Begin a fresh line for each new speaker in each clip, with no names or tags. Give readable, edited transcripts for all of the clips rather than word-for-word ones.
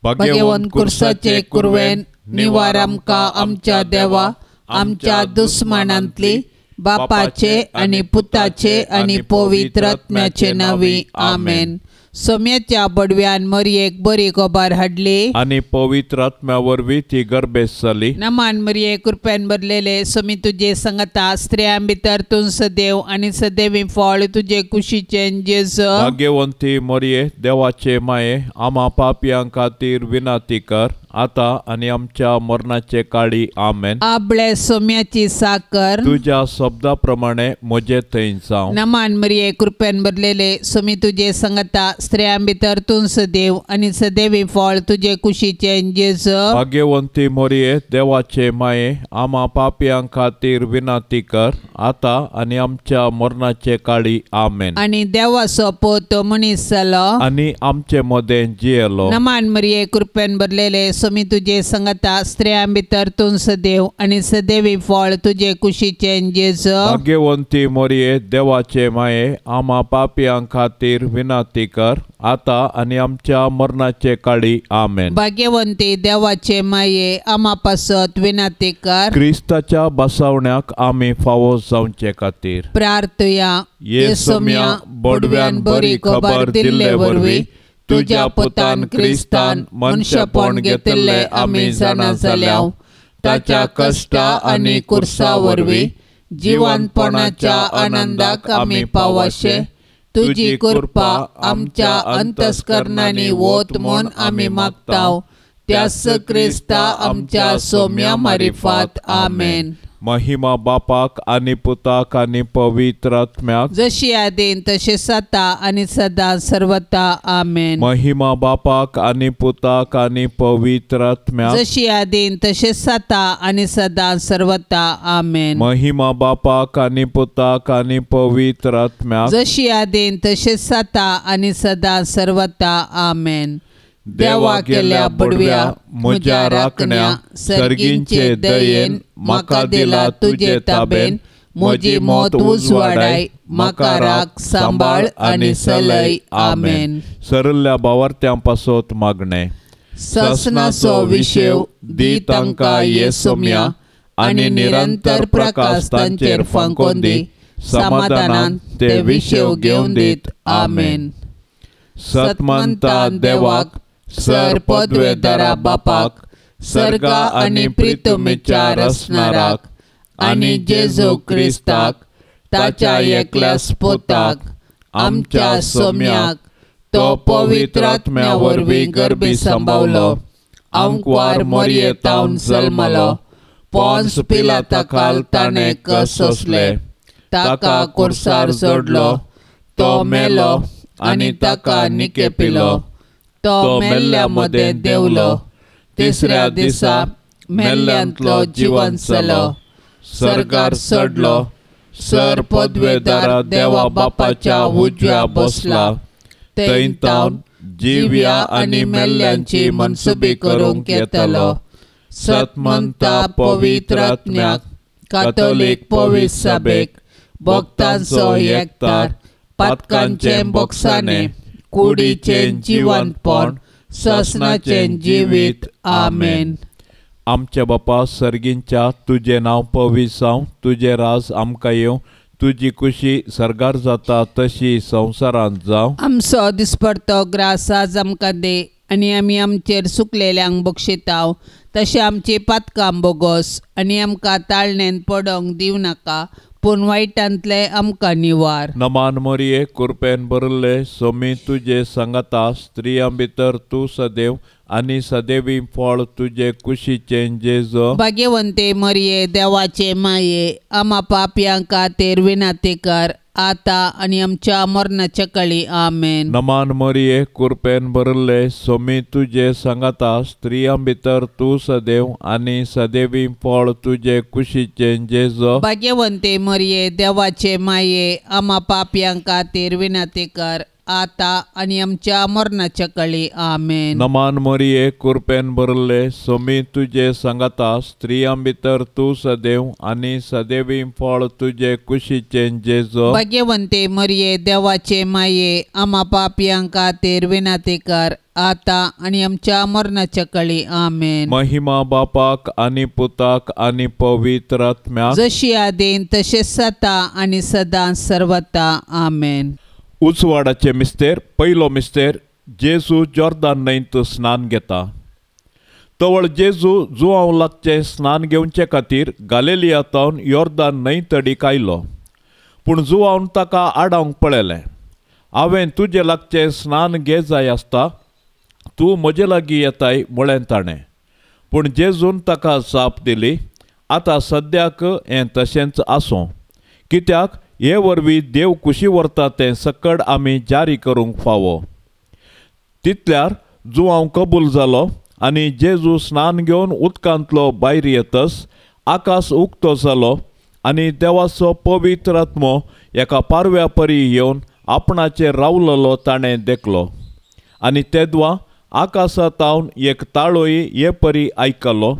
भाग्यवंत कुर्साचे कुरवेन निवार आमकां आमच्या देवा आमच्या दुस्मानांतली बापाचे आनी पुताचे आनी पवित्र आत्म्याचे नांवी आमेन. सोम्याच्या बडव्यान मरयेक बरी खबर हाडली
आनी पवित्र आत्म्या वरवीं ती गर्भेस्त जाली.
नमान मरये कृपेन भरलेले सोमी तुजे संगता स्त्रियां भितर तूं सदैव आनी सदैवी फळ तुजे कुशीचें जेजू.
भाग्यवंती मरये देवाचे माये आमा पापयां खातीर विनंती कर आता आनी आमच्या मरणाचे काळी आमेन.
आबळे सोम्याची साकर
तुज्या शब्दा प्रमाणे म्हजे थंय जावं.
नमान मरये कृपेन भरलेले सोमी तुजे संगता स्त्रियां भितर तूं सदैव आनी सदैवी फळ तुजे कुशीचें जेजू.
भाग्यवंती मरये देवाचे माये आमा पापयां खातीर विनंती कर आता आनी आमच्या मरणाचे काळी आमेन.
आनी देवाचो पूत मनीस जालो
आनी आमचे मदें जियेलो.
नमान मरये कृपेन भरलेले सोमी तुजे संगता स्त्रियां भितर तूं सदैव आनी सदैवी फळ तुजे कुशीचें जेजू.
भाग्यवंती मरये देवाचे माये आमा पापयां खातीर विनंती कर आता आनी आमच्या मरणाचे काळी आमेन.
भाग्यवंती देवाचे माये आमा पासत विनंती कर.
क्रिस्ताच्या बसावण्याक आमी फावो जावचे खातीर
प्रार्थया.
ये सोम्या बडव्यान बरी खबर दिल्ले वरवीं तुज्या पुतान क्रिस्तान मनशेपण घेतिल्ले आमी जाणा जाल्या. ताच्या कश्टा आनी कुर्सा वरवीं जिवनपणाच्या आनंदाक आमी पावशे तुजी कृपा आमच्या अंतस्करणांनी वत म्हूण आमी मागता. त्यास क्रिस्ता आमच्या सोम्या मारिफात आमेन. महिमा बापाक आनी पुताक आनी पवित्र आत्म्याक
जशी आदीन तशें सता आनी सदां सर्वता आमेन.
महिमा बापाक आनी पुताक आनी पवित्र आत्म्याक
जशी आदीन तशें सता आनी सदां सर्वता आमेन.
महिमा बापाक आनी पुताक आनी पवित्र आत्म्याक
जशी आदीन तशें सता आनी सदां सर्वता आमेन. देवा केल्या बडव्या
म्हज्या राखण्या सर्गींचे दयेन म्हाका दिला तुजे ताबेन म्हजी मौत उजवाडाय म्हाका राख सांबाळ आनी सलय आमेन. सरल्या बावार्थ्यां पासत मागणें.
ससनाचो विशेव दी तांकां ये सोम्या आनी निरंतर प्रकाश तांचेर फांकोन दी समाधानान ते विशेव घेवन दीत आमेन.
सतमंता देवाक सर पदवेदारा बापाक सर्गा आनी प्रितुमीच्या रसणाराक आनी जेजू क्रिस्ताक ताच्या एकल्या पुताक आमच्या सोम्याक तो पवित्र आत्म्या वरवीं गर्भी सांबावलो आंकवार मरयेतावन जल्मलो पोन्स पिलाता खाल ताणें कस सोंसले ताका कुर्सार जोडलो तो मेलो आनी ताका निकेपिलो तो मेल्ल्या मदें देंवलो तिसऱ्या दिसा मेल्ल्यांतलो जिवन जालो सर्गार चडलो सर पदवेदारा देवा बापाच्या उजव्या बसला थंय तावन जिव्या आनी मेल्ल्यांची मनसुबी करूंक येतलो. सतमंता पवित्र आत्म्याक कातोलीक पवित्र सभेक भक्तांचो एकतार पातकांचें बोगसाणें कुडीचें जिवनपण ससनाचें जिवीत आमेन. आमच्या बापा सर्गींच्या तुजें नांव पवित्र जावं तुजें राज आमकां येवं तुजी कुशी सर्गार जाता तशी संवसारांत जावं.
आमचो दिसपडतो ग्रास आज आमकां दी आनी आमी आमचेर सुकलेल्यांक बक्षिताव तशें आमची पातकां बोगोस आनी आमकां ताळणेन पडोंक दिवं नाका पूण वायटांतले आमकां निवार.
नमान मरये कुरपेन भरिल्ले सोमी तुजे संगता स्त्रियां भितर तूं सदैव आनी सदैवी फळ तुजे कुशीचें जेजू.
भाग्यवंते मरये देवाचे माये आमा पापयां खातीर विनंती कर आता आनी आमच्या मरणाच्या कळी आमेन.
नमान मरये कुरपेन भरिल्ले सोमी तुजे संगता स्त्रियां भितर तूं सदैव आनी सदैवी फळ तुजे कुशीचें जेजू.
भाग्यवंते मरये देवाचे माये आमा पापयां खातीर विनंती कर आता आनी आमच्या मरणाच्या कळी. आमेन.
नमान मरिये, कुरपेन भरले, सोमी तुजे सांगाता, स्त्रियां भितर तूं सदैव आनी सदैवी फळ तुजे कुशीचें जेजो.
भाग्यवंते मरिये, देवाचे माये, आमा पापयां खातीर विनंती कर, आता आनी आमच्या मरणाच्या कळी. आमेन.
महिमा बापाक आनी पुताक आनी पवित्र आत्म्याक,
जशी आदीन तशें सता आनी सदां सर्वता. आमेन.
उजवाडाचे मिस्तेर. पयलो मिस्तेर, जेजू जॉर्दान न्हंयत स्नान घेता. तवळ जेजू जुआंव लागचें स्नान घेवचे खातीर गालेलिया तावन योर्दान न्हंय तडीक आयलो. पूण जुआंवन ताका आडावंक पळयलें. हांवें तुजे लागचें स्नान घे जाय आसता, तूं म्हजे लागीं येताय म्हळें ताणें. पूण जेजून ताका जाप दिली, आतां सद्याक हें तशेंच आसूं, कित्याक हे वरवीं देव कुशी व्हरता तें सकड आमी जारी करूंक फावो. तितल्यार जुआंव कबूल जालो आनी जेजू स्नान घेवन उदकांतलो भायर येतच आकाश उक्तो जालो आनी देवाचो पवित्र आत्मो एका पारव्या परी येवन आपणाचेर रावलेलो ताणें देखलो. आनी तेदवा आकाशा तावन एक ताळोय हे परी आयकलो,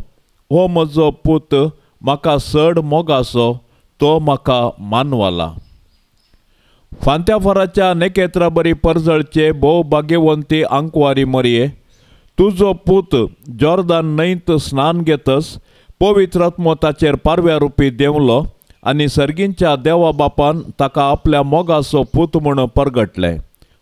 हो म्हजो पूत म्हाका चड मोगाचो, तो म्हाका मानवला. फांत्याफाराच्या नेकेत्रा बरी परजळचे भोव भाग्यवंती आंकवारी मरये, तुजो पूत जॉर्दान न्हंयत स्नान घेतच पवित्र आत्मो ताचेर पारव्या रुपी देंवलो आनी सर्गींच्या देवा बापान ताका आपल्या मोगाचो पूत म्हूण परगटलें.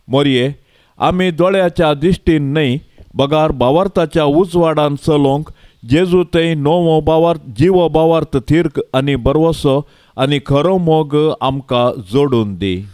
मरये, आमी दोळ्याच्या दिश्टीन न्हय बगार भावार्थाच्या उजवाडान चलोवंक जेजू थंय नवो भावार्थ, जिवो भावार्थ थीर आनी बरवसो आनी खरो मोग आमकां जोडून दी.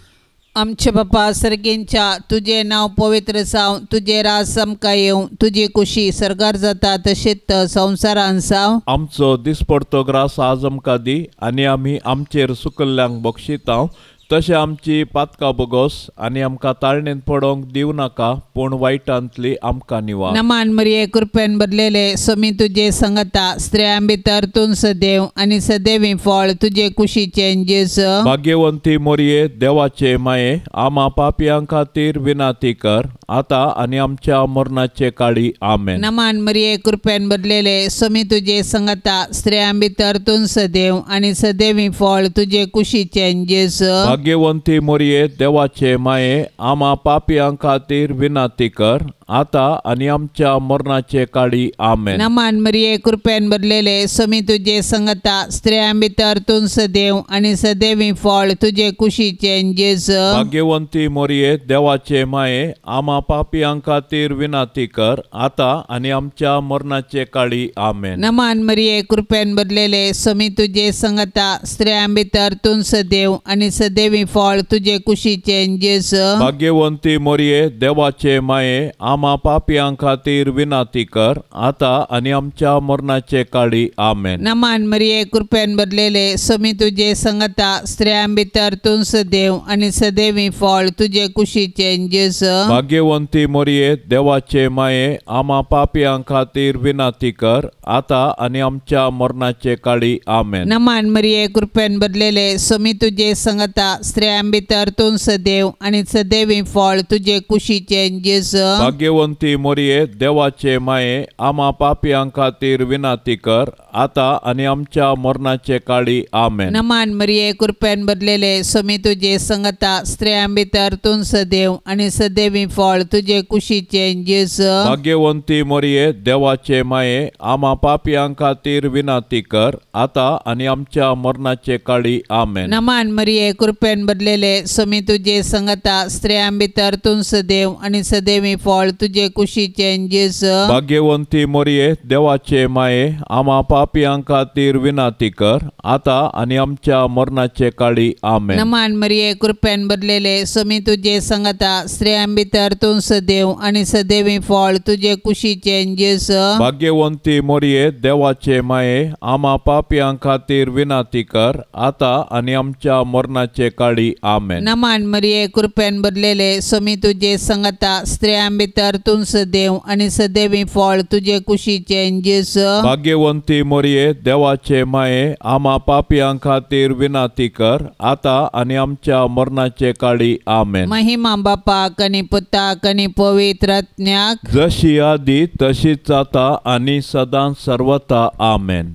आमचे बापा सर्गींच्या, तुजें नांव पवित्र जावं, तुजें राज आमकां येवं, तुजी कुशी सर्गार जाता तशेंच संवसारान जावं.
आमचो दिसपडतो ग्रास आज आमकां दी आनी आमी आमचेर सुकल्ल्यांक बक्षितांव तशें आमची पातकां बोगोस आनी आमकां ताळणेंत पडोवंक दिवं नाका, पूण वायटांतली आमकां निवार.
नमान मरिये, कृपेन भरलेले, सोमी तुजे संगता, स्त्रियां भितर तूं सदैव आनी सदैवी फळ तुजे कुशीचें जेजू.
भाग्यवंती मरिये, देवाचे माये, आमा पापयां खातीर विनंती कर, आतां आनी आमच्या मरणाचे काळी. आमेन.
नमान मरिये, कृपेन भरलेले, सोमी तुजे संगता, स्त्रियां भितर तूं सदैव आनी सदैवी फळ तुजे कुशीचें जेजू.
भाग्यवंती मरिये, देवाचे माये, आमा पापयां खातीर विनंती कर, आतां आनी आमच्या मरणाचे काळी. आमेन.
नमान मरिये, कृपेन भरलेले, सोमी तुजे संगता, स्त्रियां भितर तूं सदैव आनी सदैवी फळ तुजे कुशीचें जेजू.
भाग्यवंती मरिये, देवाचे माये, आमा पापयां खातीर विनंती कर, आतां आनी आमच्या मरणाचे काळी. आमेन.
नमान मरिये, कृपेन भरलेले, सोमी तुजे संगता, स्त्रियां भितर तूं सदैव आनी सदैवी फळ तुजे कुशीचें जेजू.
भाग्यवंती मरिये, देवाचे माये, आमा पापयां खातीर विनंती कर, आतां आनी आमच्या मरणाचे काळी. आमेन.
नमान मरिये, कृपेन भरलेले, सोमी तुजे संगता, स्त्रियां भितर तूं सदैव आनी सदैवी फळ तुजे कुशीचें जेजू.
भाग्यवंती मरिये, देवाचे माये, आमा पापयां खातीर विनंती कर, आतां आनी आमच्या मरणाचे काळी. आमेन.
नमान मरिये, कृपेन भरलेले, सोमी तुजे संगता, स्त्रियां भितर तूं सदैव आनी सदैवी फळ तुजे कुशीचें जेजू.
भाग्यवंती मरिये, देवाचे माये, आमा पापयां खातीर विनंती कर, आतां आनी आमच्या मरणाचे काळी. आमेन.
नमान मरिये, कृपेन भरलेले, सोमी तुजे संगता, स्त्रियां भितर तूं सदैव आनी सदैवी फळ तुजे कुशीचें जेजू.
भाग्यवंती मरिये, देवाचे माये, आमा पापयां खातीर विनंती कर, आतां आनी आमच्या मरणाचे काळी. आमेन.
नमान मरिये, कृपेन भरलेले, सोमी तुजे संगता, स्त्रियां भितर तूं सदैव आनी सदैवी फळ तुजे कुशीचें जेजू.
भाग्यवंती मरिये, देवाचे माये, आमा पापयां खातीर विनंती कर, आतां आनी आमच्या मरणाचे काळी. आमेन.
नमान मरिये, कृपेन भरलेले, सोमी तुजे संगता, स्त्रियां भितर तूं सदैव आनी सदैवी फळ तुजे कुशीचें जेजू.
भाग्यवंती मरिये, देवाचे माये, आमा पापयां खातीर विनंती कर, आतां आनी आमच्या मरणाचे काळी. आमेन.
नमान मरिये, कृपेन भरलेले, सोमी तुजे संगता, स्त्रियां भितर भितर तूं सदैव आनी सदैवी फळ तुजे कुशीचें जेजू।
भाग्यवंती मोरये देवाचे माये आमा पापयां खातीर विनंती कर आतां आनी आमच्या मरणाचे काळी आमेन।
महिमा बापाक आनी पुताक आनी पवित्र आत्म्याक,
जशी आदी तशीच आतां आनी सदां सर्वता आमेन।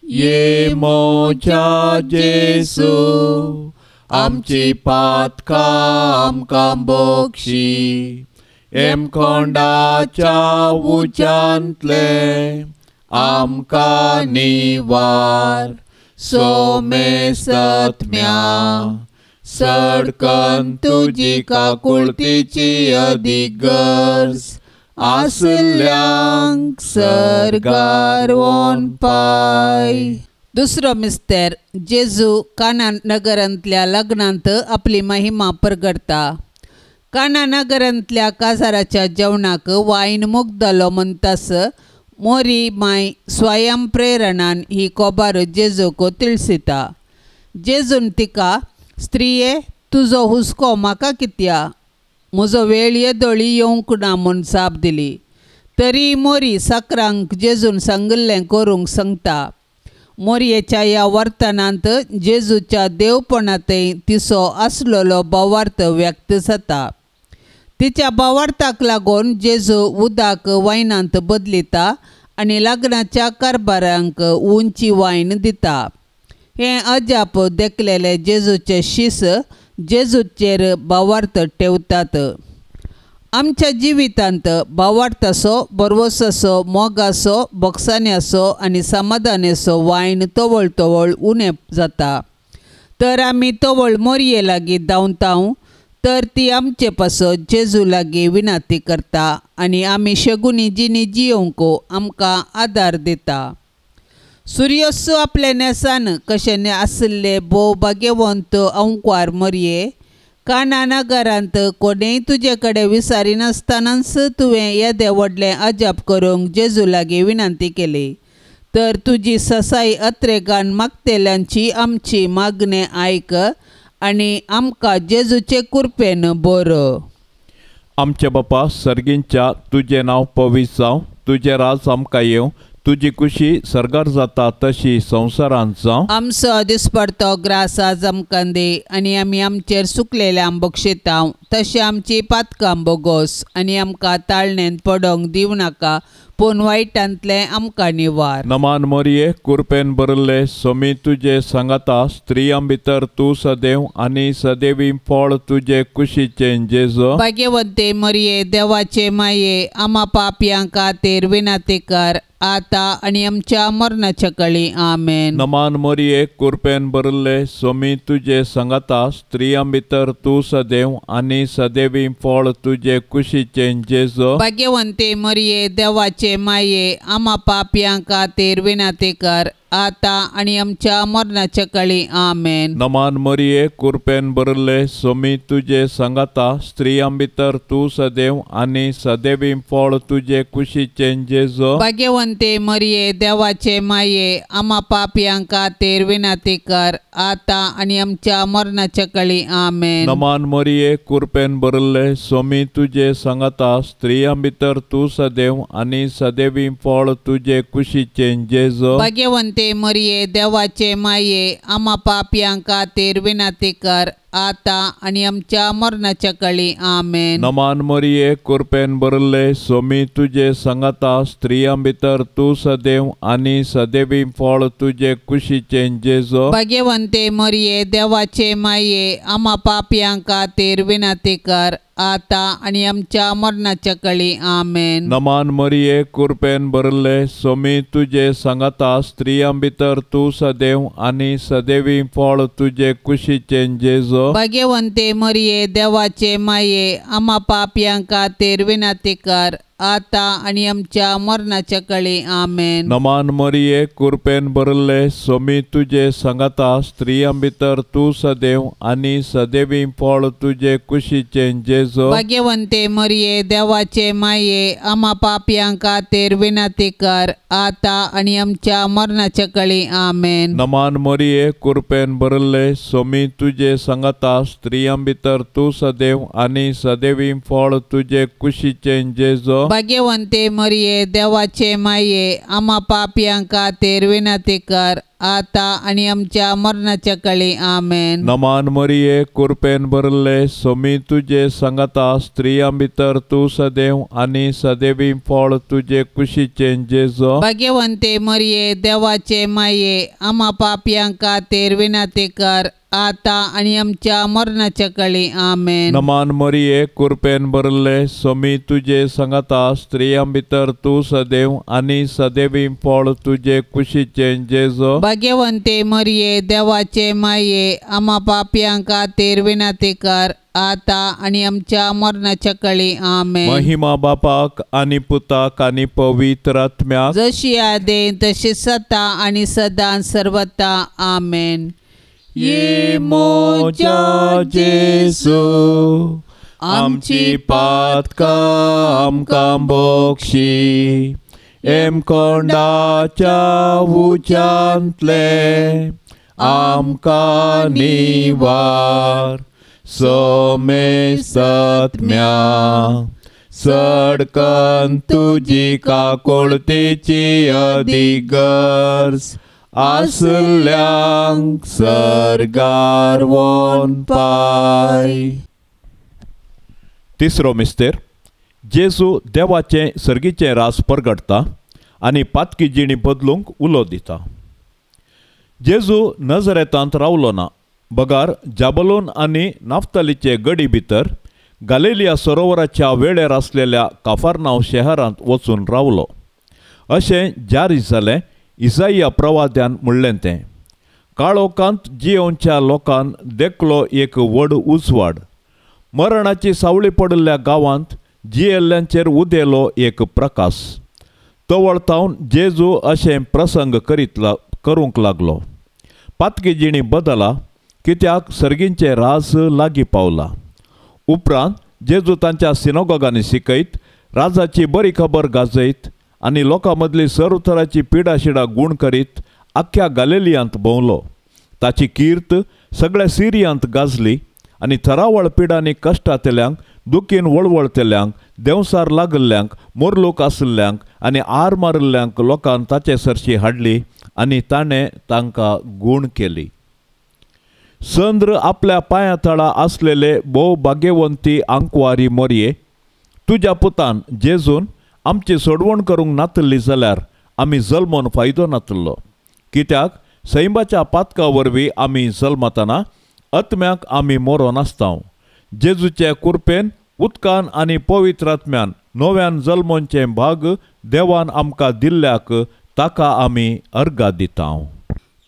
ये मोच्या जेसू आमची पातकां आमकां बक्षी, हेमखंडाच्या उच्यांतले आमकां निवार, सोमेसत्म्या सडकन तुजी काकुळतीची अदीक गरज आसल्यांक सर्गार वोन पाय।
दुसरो मिस्तेर जेजू काना नगरांतल्या लग्नांत आपली महिमा परगडता। काना नगरांतल्या काजाराच्या जेवणाक वायन मुग्दलो म्हणटास मोरी माय स्वयं प्रेरणान ही कोबार जेजूक तिळसिता। जेजून तिका स्त्रिये तुजो हुस्को म्हाका कित्या, म्हजो वेळ येदोळी येवंक ना म्हूण जाप दिली। तरी मोरी साकरांक जेजून सांगिल्लें करूंक सांगता। मोरयेच्या ह्या वर्तनांत जेजूच्या देवपणांतय तिचो आसलेलो भावार्थ व्यक्त जाता। तिच्या भावार्थाक लागून जेजू उदक वायनांत बदलिता आनी लग्नाच्या कारभारांक उंची वायन दिता। हें अजाप देखलेले जेजूचे शीस जेजूचेर भावार्थ ठेवतात। आमच्या जिवितांत भावार्थाचो, भरवसाचो, मोगाचो, बोगसाण्याचो आनी समाधानाचो वायन तवळ तवळ उणें जाता। तर आमी तवळ मोरये लागीं धांवताव तर ती आमचे पासत जेजू लागीं विनंती करता आनी आमी शगुनी जिणी जियोवंक आमकां आदार दिता। सुर्यस्सू आपल्या न्हेसान कशें आशिल्ले भोव भाग्यवंत अंकवार मोरये, काना नगरांत कोणेय तुजे कडेन विसारिनासतनाच तुवें येदें व्हडलें अजाप करूंक जेजू लागीं विनंती केली। तर तुजी ससाई अत्रेगान मागतेल्यांची आमची मागणें आयक आनी आमकां जेजूचे कृपेन बरो।
आमच्या बापा सर्गींच्या तुजें नांव पवित्र जावं, तुजें राज आमकां येवं, तुजी कुशी सर्गार जाता तशी संवसारांत जावं।
आमचो दिसपडतो ग्रास आज आमकां दी आनी आमी आमचेर सुकलेल्यांक बक्षितांव तशें आमची पातकां बोगोस आनी आमकां ताळणेंत पडोंक दिवं नाका, पूण वायटांतलें आमकां निवार।
नमान मोरये कुरपेन भरिल्ले सोमी तुजे सांगाता, स्त्रियां भितर तूं सदैव आनी सदैवी फळ तुजे कुशीचें जेजू।
भाग्यवंते मोरये देवाचे माये आमा पापयां खातीर विनंती कर आतां आनी आमच्या मरणाच्या कळी आमेन।
नमान मोरये कुरपेन भरिल्ले सोमी तुजे सांगाता, स्त्रियां भितर तूं सदैव आनी सदैवी फळ तुजे कुशीचें जेजू।
भाग्यवंते मोरये देवाचे माये आमा पापयां खातीर विनंती कर आतां आनी आमच्या मरणाच्या कळी आमेन।
नमान मोरये कुरपेन भरिल्ले सोमी तुजे सांगाता, स्त्रियां भितर तूं सदैव आनी सदैवी फळ तुजे कुशीचें जेजू।
भाग्यवंते मोरये देवाचे माये आमा पापयां खातीर विनंती कर आतां आनी आमच्या मरणाच्या कळी आमेन।
नमान मोरये कुरपेन भरिल्ले सोमी तुजे सांगाता, स्त्रियां भितर तूं सदैव आनी सदैवी फळ तुजे कुशीचें जेजू।
भाग्यवंते मोरये देवाचे माये आमा पापयां खातीर विनंती कर आतां आनी आमच्या मरणाच्या कळी आमेन।
नमान मोरये कुरपेन भरिल्ले सोमी तुजे सांगाता, स्त्रियां भितर तूं सदैव आनी सदैवी फळ तुजे कुशीचें जेजू।
भाग्यवंते मोरये देवाचे माये आमा पापयां खातीर विनंती कर आतां आनी आमच्या मरणाच्या कळी आमेन।
नमान मोरये कुरपेन भरिल्ले सोमी तुजे सांगाता, स्त्रियां भितर तूं सदैव आनी सदैवी फळ तुजे कुशीचें जेजू।
भाग्यवंते मोरये देवाचे माये आमा पापयां खातीर विनंती कर आतां आनी आमच्या मरणाच्या कळी. आमेन.
नमान मरिये, कुरपेन भरले, सोमी तुजे सांगाता, स्त्रियां भितर तूं सदैव आनी सदैवी फळ तुजे कुशीचें जेजू.
भाग्यवंते मरिये, देवाचे माये, आमा पापयां खातीर विनंती कर, आतां आनी आमच्या मरणाच्या कळी. आमेन.
नमान मरिये, कुरपेन भरले, सोमी तुजे सांगाता, स्त्रियां भितर तूं सदैव आनी सदैवी फळ तुजे कुशीचें जेजू.
भाग्यवंते मरिये, देवाचे माये, आमा पापयां खातीर विनंती कर, आतां आनी आमच्या मरणाच्या कळी. आमेन.
नमान मरिये, कुरपेन भरले, सोमी तुजे सांगाता, स्त्रियां भितर तूं सदैव आनी सदैवी फळ तुजे कुशीचें जेजू.
भाग्यवंते मरिये, देवाचे माये, आमा पापयां खातीर विनंती कर, आतां आनी आमच्या मरणाच्या कळी. आमेन.
नमान मरिये, कुरपेन भरले, सोमी तुजे सांगाता, स्त्रियां भितर तूं सदैव आनी सदैवी फळ तुजे कुशीचें जेजू.
भाग्यवंते मरिये, देवाचे माये, आमा पापयां खातीर विनंती कर, आतां आनी आमच्या मरणाच्या कळी. आमेन.
महिमा बापाक आनी पुताक आनी पवित्र आत्म्याक,
जशी आदेन तशी सता आनी सदां सर्वता. आमेन.
ये मोजा जेजू, आमची पातकां आमकां बक्षी, एमकोंडाच्या उच्यांतले आमकां निवार, सोमेसत्म्या सडकन तुजी काकोळतेची अधिगर्ज आसल्यांक सर्गार वोन पाय. तिसरो मिस्तेर, जेजू देवाचें सर्गीचें रास परगटता आनी पातकी जिणी बदलूंक उलो दिता. जेजू नजरेतांत रावलो ना, बगार जाबलोन आनी नाफ्तालीचे गडी भितर गालेलिया सरोवराच्या वेळेर आसलेल्या काफारनाव शहरांत वचून रावलो. अशें जारी जालें इसाईया प्रवाद्यान म्हणलें तें. काळोखांत जियोवच्या लोकान देखलो एक व्हड उजवाड, मरणाची सावळी पडिल्ल्या गांवांत जियेल्ल्यांचेर उदेलो एक प्रकाश. तवळतावन जेजू अशें प्रसंग करूंक लागलो. पातकी जिणी बदला, कित्याक सर्गींचें राज लागीं पावला. उपरांत जेजू तांच्या सिनोगोगांनी शिकयत, राजाची बरी खबर गाजयत आनी लोकां मदली सरउतराची पिडाशिडा गूण करीत आख्ख्या गालेलियांत भोंवलो. ताची कीर्त सगळ्या सिरियांत गाजली आनी थरावळ पिडांनी कश्टांतल्यांक, दुखीन वळवळतल्यांक, देंवसार लागल्ल्यांक, मोरलोक आशिल्ल्यांक आनी आर मारिल्ल्यांक लोकान ताचे सरशी हाडली आनी ताणें तांकां गूण केली. चंद्र आपल्या पांया तळा आसलेले भोव भाग्यवंती आंकवारी मोरये, तुज्या पुतान जेजून आमची सोडवण करूंक नातल्ली जाल्यार आमी जल्मोन फायदो नातल्लो. कित्याक सैमाच्या पातका वरवीं आमी जल्मतना आत्म्याक आमी मोरोन आसता. जेजूचे कुरपेन उदकान आनी पवित्र आत्म्यान नव्यान जल्मोनचें भाग देवान आमकां दिल्ल्याक ताका आमी अर्घा दिता.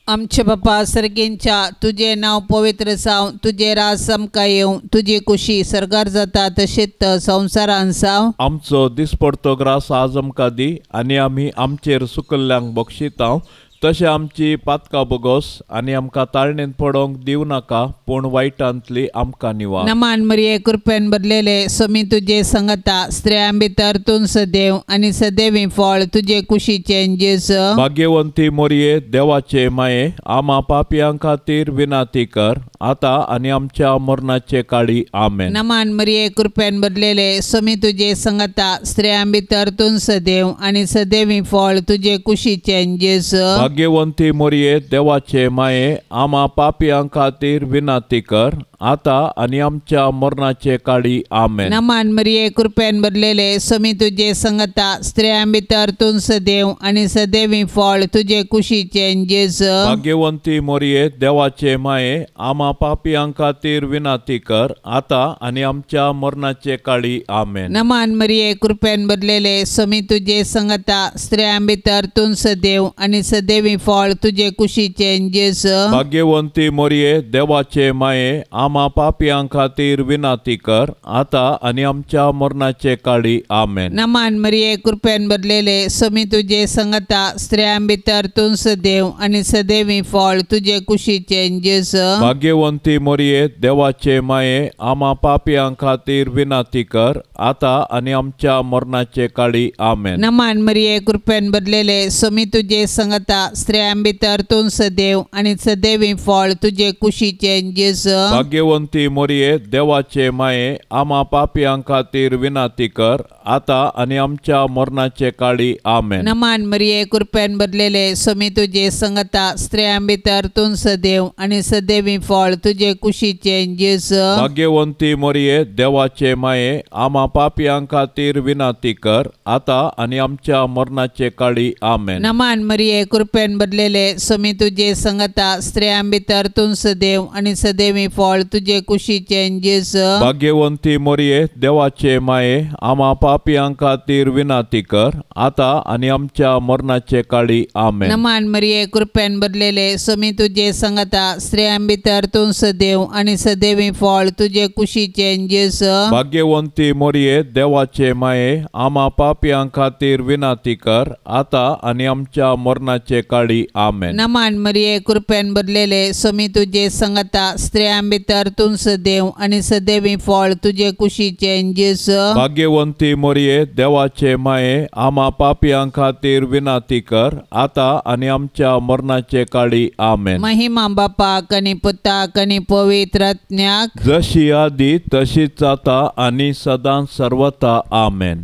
आमचे बापा सर्गींच्या, तुजें नांव पवित्र जावं, तुजें राज आमकां येवं, तुजी कुशी सर्गार जाता तशीच संवसारान जावं.
आमचो दिसपडतो ग्रास आज आमकां दी आनी आमी आमचेर सुकल्ल्यांक बक्षिता तशें आमची पातकां बोगोस आनी आमकां ताळणेंत पडोवंक दिवं नाका, पूण वायटांतली आमकां निवार.
नमान मरिये, कृपेन भरलेले, स्वामी तुजे संगता, स्त्रियां भितर तूं सदैव आनी सदैवी फळ तुजे कुशीचें जेजू.
भाग्यवंती मोरये, देवाचे माये, आमा पापयां खातीर विनंती कर, आतां आनी आमच्या मरणाचे काळी. आमेन.
नमान मरिये, कृपेन भरलेले, स्वामी तुजे संगता, स्त्रियां भितर तूं सदैव आनी सदैवी फळ तुजे कुशीचें जेजू.
भाग्यवंती मोरये, देवाचे माये, आमा पापयां खातीर विनंती कर, आतां आनी आमच्या मरणाचे काळी. आमेन.
नमान मरिये, कृपेन भरलेले, स्वामी तुजे संगता, स्त्रियां भितर तूं सदैव आनी सदैवी फळ तुजे कुशीचें जेजू.
भाग्यवंती मोरये, देवाचे माये, आमा पापयां खातीर विनंती कर, आतां आनी आमच्या मरणाचे काळी. आमेन.
नमान मरिये, कृपेन भरलेले, स्वामी तुजे संगता, स्त्रियां भितर तूं सदैव आनी सदैवी फळ तुजे कुशीचें जेजू.
भाग्यवंती मोरये, देवाचे माये, आमा आमा पापयां खातीर विनाती कर आता आनी आमच्या मरणाचे काळी आमेन।
नमान मरिये कृपेन भरलेले स्वामी तुजे संगता स्त्रियां भितर तूं सदैव आनी सदैवी फळ तुजे कुशीचे जेजू।
भाग्यवंती मरिये देवाचे माये आमा पापयां खातीर विनाती कर आता आनी आमच्या मरणाचे काळी आमेन।
नमान मरिये कृपेन भरलेले स्वामी तुजे संगता स्त्रियां भितर तूं सदैव आनी सदैवी फळ तुजे कुशीचे जेजू।
भाग्यवंती मरिये देवाचे माये आमा पापयां खातीर विनाती कर आता आनी आमच्या मरणाचे काळी आमेन।
नमान मरिये कृपेन भरलेले स्वामी तुजे संगता स्त्रियां भितर तूं सदैव आनी सदैवी फळ तुजे कुशीचे जेजू।
भाग्यवंती मरिये देवाचे माये आमा पापयां खातीर विनाती कर आता आनी आमच्या मरणाचे काळी आमेन।
नमान मरिये कृपेन भरलेले स्वामी तुजे संगता स्त्रियां भितर तूं सदैव आनी सदैवी फळ तुजे कुशीचे जेजू।
भाग्यवंती मरिये देवाचे माये आमा पापयां खातीर विनाती कर आता आनी आमच्या मरणाचे काळी आमेन।
नमान मरिये कृपेन भरलेले स्वामी तुजे संगता स्त्रियां भितर तूं सदैव आनी सदैवी फळ तुजे कुशीचे जेजू।
भाग्यवंती मरिये देवाचे माये आमा पापयां खातीर विनाती कर आता आनी आमच्या मरणाचे काळी आमेन।
नमान मरिये कृपेन भरलेले स्वामी तुजे संगता स्त्रियां भितर तूं सदैव आनी सदैवी फळ तुजे कुशीचे जेजू।
भाग्यवंती मरिये देवाचे माये आमा पापयां खातीर विनाती कर आता आनी आमच्या मरणाचे काळी आमेन।
महिमा बापाक आनी पुताक आनी पवित्र आत्म्याक,
जशी आदी तशीच आता आनी सदां सर्वता आमेन।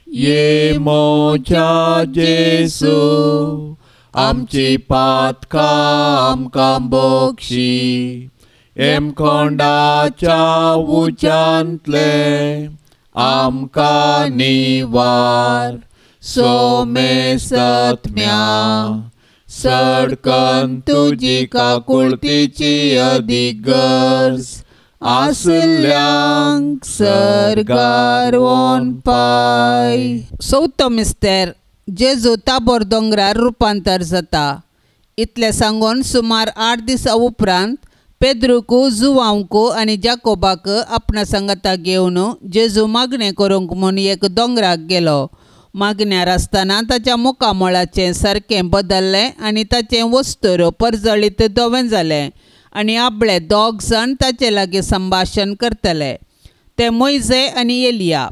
ये मोच्या जेसू आमची पातकां आमकां बक्षी, एमकोंडाच्या उच्यांतले आमकां निवार, सोमेसत्म्या सडकन तुजी काकुळतीची अदीक गरज आसल्यांक सर्गार वोन पाय।
चवथो मिस्तेर जेजू ताबोर दोंगरार रुपांतर जाता। इतलें सांगून सुमार 8 दिसां उपरांत पेद्रूक जुवांवक आनी जाकोबाक आपणा सांगाता घेवन जेजू मागणें करूंक म्हूण एक दोंगराक गेलो। मागण्यार आसतना ताच्या मुखामळाचें सारकें बदल्लें आनी ताचें वस्तूर परजळीत धवें जालें आनी आपले दोग जाण ताचे लागीं संभाशण करतले। ते मोयजे आनी एलिया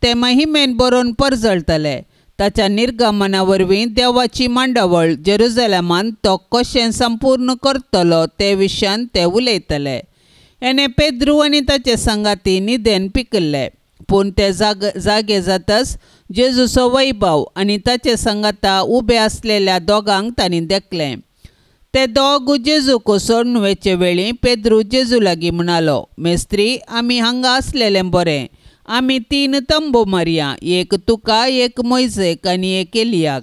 ते महिमेन बरोवन परजळटले। ताच्या निर्गमना वरवीं देवाची मांडावळ जेरुजलेमान तो कशें संपूर्ण करतलो ते विशयान ते उलयतले। हेणे पेद्रू आनी ताचे सांगाती न्हिदेन पिकल्ले, पूण ते जागे जातच जेजूचो वैभव आनी ताचे सांगाता उबे आसलेल्या दोगांक तांणी देखलें। ते दोग जेजूक सोडून वचचे वेळी पेद्रू जेजू लागीं म्हणालो, मेस्त्री आमी हांगा आसलेलें बरें, आमी 3 तंबू मारया, एक तुका, एक मोयजेक आनी एक एलियाक।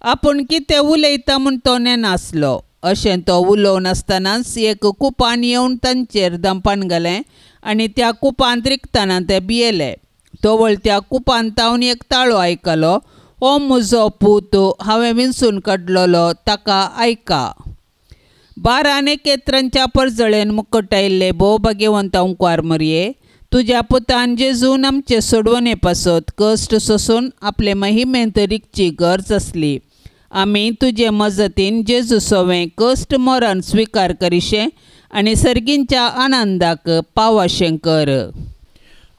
आपूण कितें उलयता म्हूण तो नेनासलो। अशें तो उलोवन आसतनाच एक कुपान येवन तांचेर दंपान घालें आनी त्या कुपांत रिगतना ते भियेले। तवळ त्या कुपान तावन एक ताळो आयकलो, हो म्हजो पूत, हांवें विंचून काडलेलो, ताका आयका। 12 नेकेत्रांच्या परजळेन मुकटायल्ले भोव भाग्यवंत अंकुर मरये, तुज्या पुतान जेजून आमचे सोडवणे पासत कश्ट सोसून आपले महिमेंत रिगची गरज आसली। आमी तुजे मजतीन जेजू सोवें कश्ट मरण स्विकार करिशें आनी सर्गींच्या आनंदाक पावाशें कर।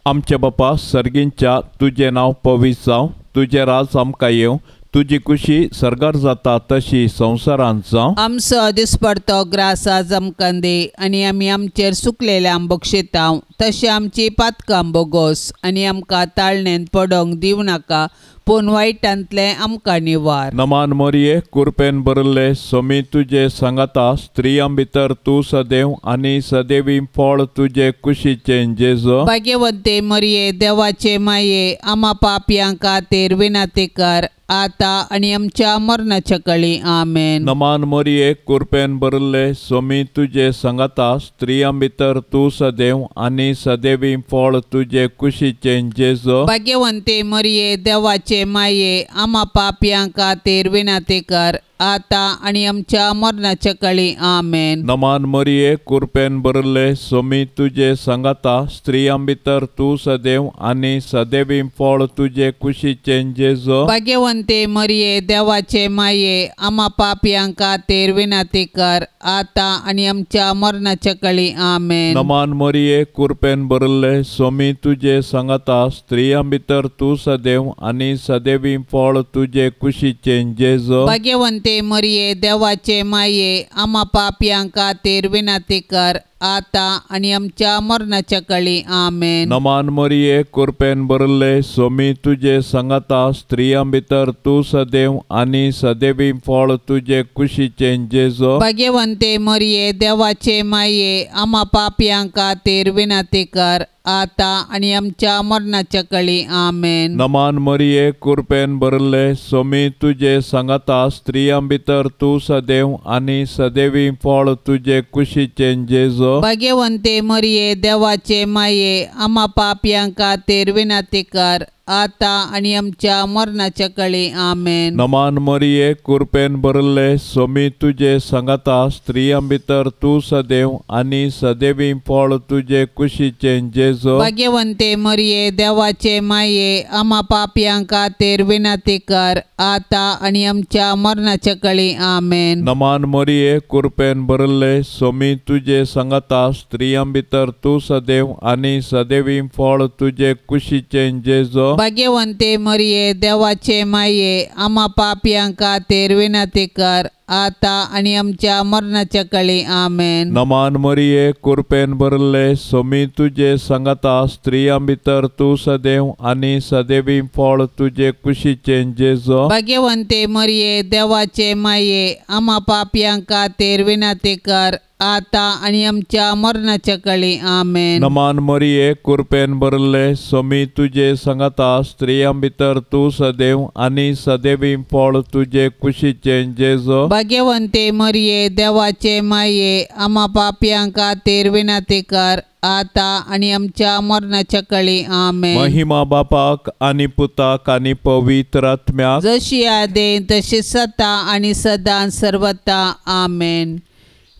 आमच्या बापा सर्गींच्या, तुजें नांव पवित्र जावं, तुजें राज आमकां येवं, तुजी खुशी सर्गार जाता तशी संवसारांत जावं।
आमचो दिसपडतो ग्रास आज आमकां दी आनी आमी आमचेर सुकलेल्यांक बक्षितांव तशें आमची पातकां बोगोस आनी आमकां ताळणेंत पडोंक दिवं नाका, पूण वायटांतलें आमकां निवार।
नमान मरिये कुरपेन भरिल्ले स्वामी तुजे सांगाता, स्त्रियां भितर तूं सदैव आनी सदैवी फळ तुजे कुशीचें जेजू।
भाग्यवंते मरिये देवाचे माये, आमा पापयां खातीर विनंती कर आता आनी आमच्या मरणाच्या कळी आमेन।
नमान मरिये कुरपेन भरिल्ले स्वामी तुजे सांगाता, स्त्रियां भितर तूं सदैव आनी सदैवी फळ तुजे कुशीचें जेजू।
भाग्यवंते मरिये देवाचे माये, आमा पापयां खातीर विनंती कर आतां आनी आमच्या मरणाच्या काळी आमेन.
नमान मरिये कुरपेन भरले सोमी तुजे सांगाता स्त्रियां भितर तूं सदैव आनी सदैवी फळ तुजे कुशीचें जेजो.
भाग्यवंते मरिये देवाचे माये आमा पापयां खातीर विनंती कर आतां आनी आमच्या मरणाच्या काळी आमेन.
नमान मरिये कुरपेन भरले सोमी तुजे सांगाता स्त्रियां भितर तूं सदैव आनी सदैवी फळ तुजे कुशीचें जेजो.
भाग्यवंते मरिये देवाचे माये आमा पापयां खातीर विनंती कर आतां आनी आमच्या मरणाच्या काळी आमेन.
नमान मरिये कुरपेन भरले सोमी तुजे सांगाता स्त्रियां भितर तूं सदैव आनी सदैवी फळ तुजे कुशीचें जेजो.
भाग्यवंते मरिये देवाचे माये आमा पापयां खातीर विनंती कर आतां आनी आमच्या मरणाच्या काळी आमेन.
नमान मरिये कुरपेन भरले सोमी तुजे सांगाता स्त्रियां भितर तूं सदैव आनी सदैवी फळ तुजे कुशीचें जेजो.
भाग्यवंते मरिये देवाचे माये आमा पापयां खातीर विनंती कर आतां आनी आमच्या मरणाच्या काळी आमेन.
नमान मरिये कुरपेन भरले सोमी तुजे सांगाता स्त्रियां भितर तूं सदैव आनी सदैवी फळ तुजे कुशीचें जेजो.
भाग्यवंते मरिये देवाचे माये आमा पापयां खातीर विनंती कर आतां आनी आमच्या मरणाच्या काळी आमेन.
नमान मरिये कुरपेन भरले सोमी तुजे सांगाता स्त्रियां भितर तूं सदैव आनी सदैवी फळ तुजे कुशीचें जेजो.
भाग्यवंते मरिये देवाचे माये आमा पापयां खातीर विनंती कर आतां आनी आमच्या मरणाच्या काळी आमेन.
नमान मरिये कुरपेन भरले सोमी तुजे सांगाता स्त्रियां भितर तूं सदैव आनी सदैवी फळ तुजे कुशीचें जेजो.
भाग्यवंते मरिये देवाचे माये आमा पापयां खातीर विनंती कर आतां आनी आमच्या मरणाच्या काळी आमेन.
नमान मरिये कुरपेन भरले सोमी तुजे सांगाता स्त्रियां भितर तूं सदैव आनी सदैवी फळ तुजे कुशीचें जेजो.
भाग्यवंते मरिये देवाचे माये आमा पापयां खातीर विनंती कर आतां आनी आमच्या मरणाच्या काळी आमेन.
महिमा बापाक आनी पुताक आनी पवित्र आत्म्याक,
जशी आदेन तशी सता आनी सदां सर्वता आमेन.